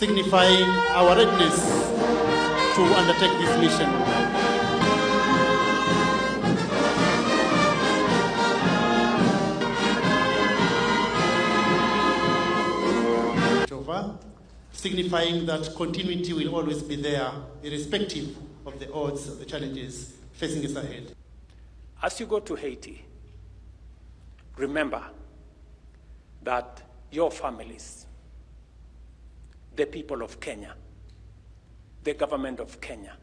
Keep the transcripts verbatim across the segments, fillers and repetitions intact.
signifying our readiness to undertake this mission. Jehovah, signifying that continuity will always be there, irrespective of the odds, of the challenges facing us ahead. As you go to Haiti, remember that your families, the people of Kenya, the government of Kenya,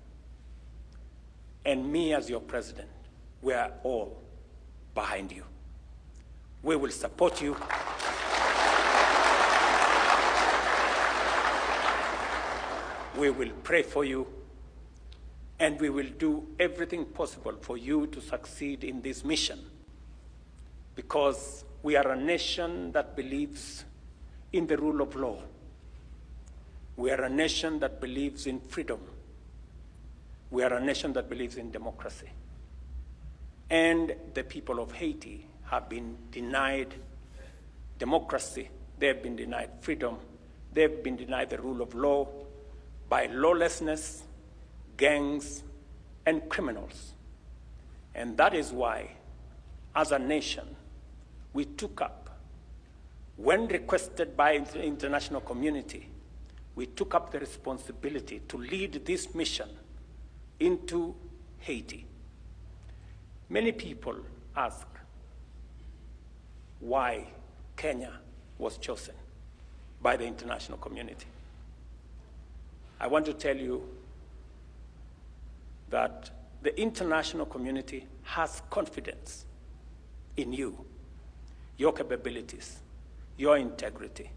and me as your president, we are all behind you. We will support you. We will pray for you. And we will do everything possible for you to succeed in this mission. Because we are a nation that believes in the rule of law. We are a nation that believes in freedom. We are a nation that believes in democracy. And the people of Haiti have been denied democracy, they have been denied freedom, they have been denied the rule of law by lawlessness, gangs, and criminals. And that is why, as a nation, we took up, when requested by the international community, we took up the responsibility to lead this mission into Haiti. Many people ask why Kenya was chosen by the international community. I want to tell you that the international community has confidence in you, your capabilities, your integrity.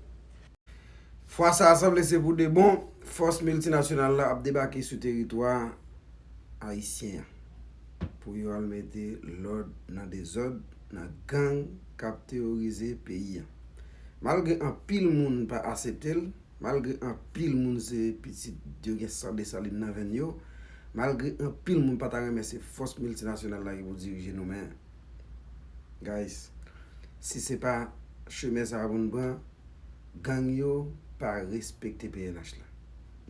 Fwa sa a sanble se pou de bon, fòs miltinasyonal la ap debake sou teritwa ayisyen an pou yo al mete lòd nan dezòd, nan gang k ap teworize peyi a. Malgre anpil moun pa aksepte l, malgre anpil moun se pitit yo gen san Desalin nan venn yo, malgre anpil moun pa ta renmen se fòs miltinasyonal la ki pou dirije nou, men guys, si se pa chemen sa a pou n pran, gang yo pa respekte P N H la.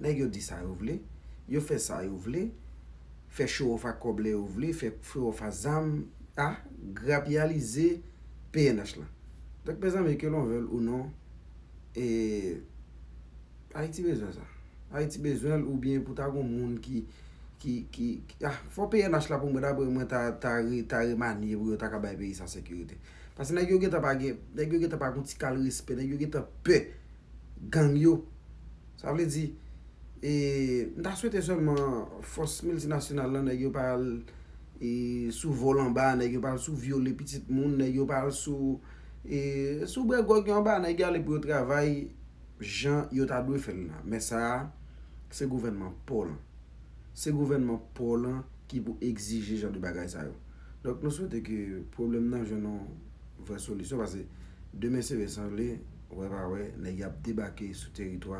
Nèg yo di sa yo vle, yo fè sa yo vle, fè show off ak kòb lè yo vle, fè show off ak zam, a grapyalize P N H la. Donk mezanmi, ke l'on veuille ou non, e Ayiti bezwen sa. Ayiti bezwen l oubyen pou ta gon moun ki ki ki ah fò P N H la pou mwen daprè mwen ta ta re, ta remanye pou yo ta ka bay peyi sa sekirite. Paske nèg yo gentan pa gen, nèg yo gentan pa gon ti kal respè, nèg yo gentan pè gang yo. Sa vle di e m ta swete sèlman fòs miltinasyonal lan nèg yo pa al e sou vòl anba, nèg yo pa al sou vyole pitit moun, nèg yo pa al sou e sou brè gwòg yo anba, nèg yo ale pou yo travay jan yo ta dwe fè l la. Men sa a, se gouvènman pa w lan. Se gouvènman pa w lan ki pou egzije jan de bagay sa yo. Donk nou swete ke pwoblèm nan jwenn yon vrè solisyon paske demen se vre sanble, wè pa wè, nèg y ap debake sou teritwa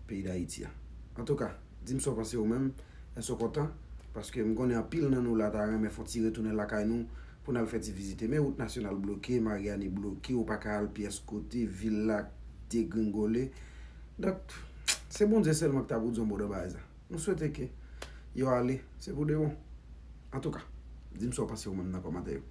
peyi Dayiti a. Antouka, di m sa w panse ou menm, èske w kontan? Paske m konnen anpil nan nou la ta renmen fè yon ti retounen lakay nou pou n al fè ti vizite. Men wout nasyonal bloke, Maryani bloke, ou pa ka al pyès kote, vil la degringole. Donk, se Bondye sèlman ki ta pou di yon mo nan bagay sa. Nou swete ke yo ale, se pou de bon. Antouka, di m sa w panse ou menm nan kòmantè yo.